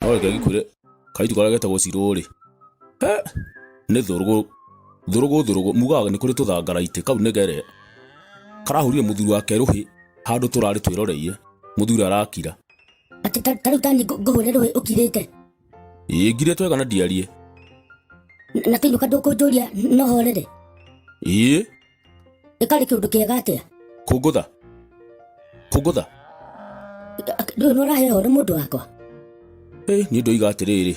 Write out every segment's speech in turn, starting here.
No reke ngĩkwĩre kairĩtu karĩa getagwo Cirũ rĩ, he nĩ thũrũgũ thũrũgũ thũrũgũ mugaga nĩ kũrĩ tũthangaraitĩ kau nĩ gere karahũrire mũthuri wake rũhĩ handũ tũrarĩ twĩroreire mũthuri arakira. Atĩ ta rĩu tani ngũhũre rũhĩ ũkirĩte? Ĩĩ ngirĩte wega na ndiarie. Na tũinũka ndũkũnjũria no horere? Ĩĩ. Ĩkarĩ kĩũndũ kĩega atĩa? Kũngũtha kũngũtha. Ndũĩ nĩ ũrahe ũhoro mũndũ wakwa. Ĩ niĩ ndoiga atĩrĩrĩ,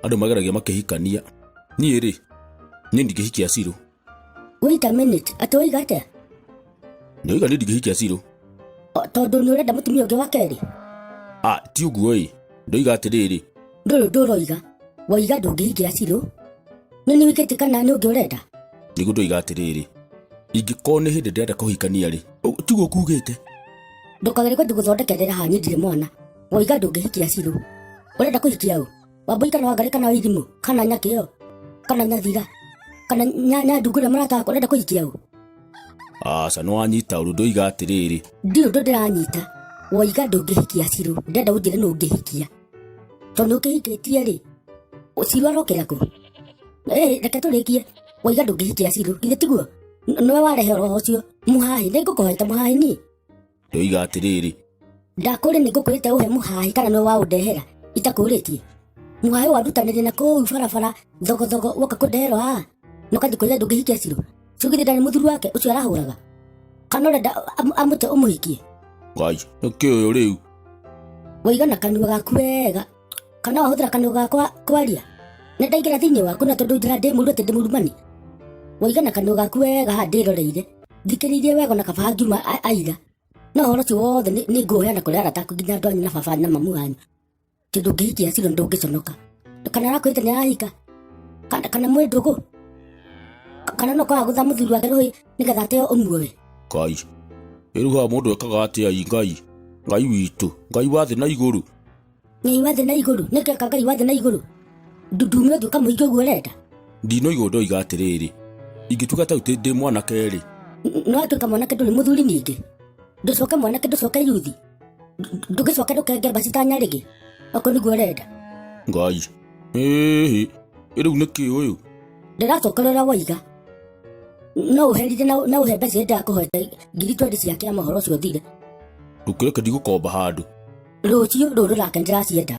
andũ mageragia makĩhikania, niĩ rĩ, niĩ ndingĩhikia Cirũ. Wait a minute, atĩ woiga atĩa? Ndoiga niĩ ndingĩhikia Cirũ. Tondũ nĩ ũrenda mũtumia ũngĩ wa kerĩ? Ah, ti ũguo ĩ, ndoiga atĩrĩrĩ. Ndũrĩ ũndũ ũroiga, woiga ndũngĩhikia Cirũ. Nĩ nĩ wĩkĩte kana nĩ ũngĩ ũrenda? Nĩguo ndoiga atĩrĩrĩ, ingĩkorwo nĩ hĩndĩ ndĩrenda kũhikania rĩ, tiguo kugĩte. Ndũkagerie kwenda gũthondekerera haha niĩ ndirĩ mwana. Woiga ndũngĩhikia Cirũ. Ũrenda kũhikia ũ? Wambũi kana Wangarĩ kana Wairimũ kana Nyakĩo kana Nyathira kana Nyandungu ũrĩa mũrata wakwa, ũrenda kũhikia ũ? Aca nĩ wanyita ũndũ ndoiga atĩrĩrĩ. Ndirĩ ũndũ ndĩranyita. Woiga ndũngĩhikia Cirũ, ndĩrenda ũnjĩre nũ ũngĩhikia. Tondũ nĩ ũkĩhikĩtie rĩ, Cirũ arokĩra kũ? Ĩ, reke tũrĩkie. Woiga ndũngĩhikia Cirũ, githĩ tiguo? Nĩwe warehe ũhoro ũcio. Mũhahi, nĩ ngũkũhete mũhahi niĩ. Ndoiga atĩrĩrĩ. Ndakũrĩ nĩ ngũkwĩrĩte ũhe mũhahi kana nĩwe waũndehera itakũrĩtie. Mũhahi warutanĩria na kũu barabara thogothogo woka kũndeherwo haha. Na ũkanjĩ kwĩra ndũngĩhikia Cirũ. Cirũ githĩ ndarĩ mũthuri wake ũcio arahũraga? Kana ũrenda amũte ũmũhikie? Ngai, nĩkĩ ũyũ rĩu? Waiga na kanua gaku wega. Kana wahũthĩra kanua gakwa kwaria? Nĩ ndaingĩra thĩinĩ waku na tondũ njĩra ndĩ mũru atĩ ndĩ mũrumani. Waiga na kanua gaku wega haha ndĩroreire. Thikĩrĩirie wega na kaba ngiuma aira. No ũhoro ũcio wothe nĩ ngũũheana kũrĩ arata aku nginya andũ anyu na baba na mamu wanyu. Atĩ ndũngĩhikia Cirũ ndũngĩconoka. Kana arakwĩrĩte nĩ arahika? Kana mwĩ ndũgũ? Kana no kwaga gũtha mũthuri wake rũhĩ nĩgetha ateo ũmuoe? Ngai, ĩ rĩu haha mũndũ ekaga atĩa ĩ Ngai? Ngai witũ, Ngai wa thĩ na igũrũ. Ngai wa thĩ na igũrũ, nĩkĩ ka Ngai wa thĩ na igũrũ? Ndume ũthiĩ ũkamũhikie ũguo ũrenda? Ndinoiga ũndũ oiga atĩrĩrĩ, ingĩtuĩka ta rĩu ndĩ mwanake-rĩ. Nĩ watuĩka mwanake ndũrĩ mũthuri ningĩ? Ndũcoke mwanake ndũcoke yuthi? Ndũgĩcoke ndũkenge mbaci ta nyarĩgĩ? Okorwo nĩguo ũrenda. Ngai, ĩhĩ, ĩ rĩu nĩkĩ ũyũ? Ndĩracokerera woiga. No ũherire na ũhe mbeca iria ndĩrakũhoete 20,000 cia kĩama ũhoro ũcio ũthire. Ndũkĩreke ndigũkomba handũ. Rũciũ rũrũ rũrake ndĩracienda.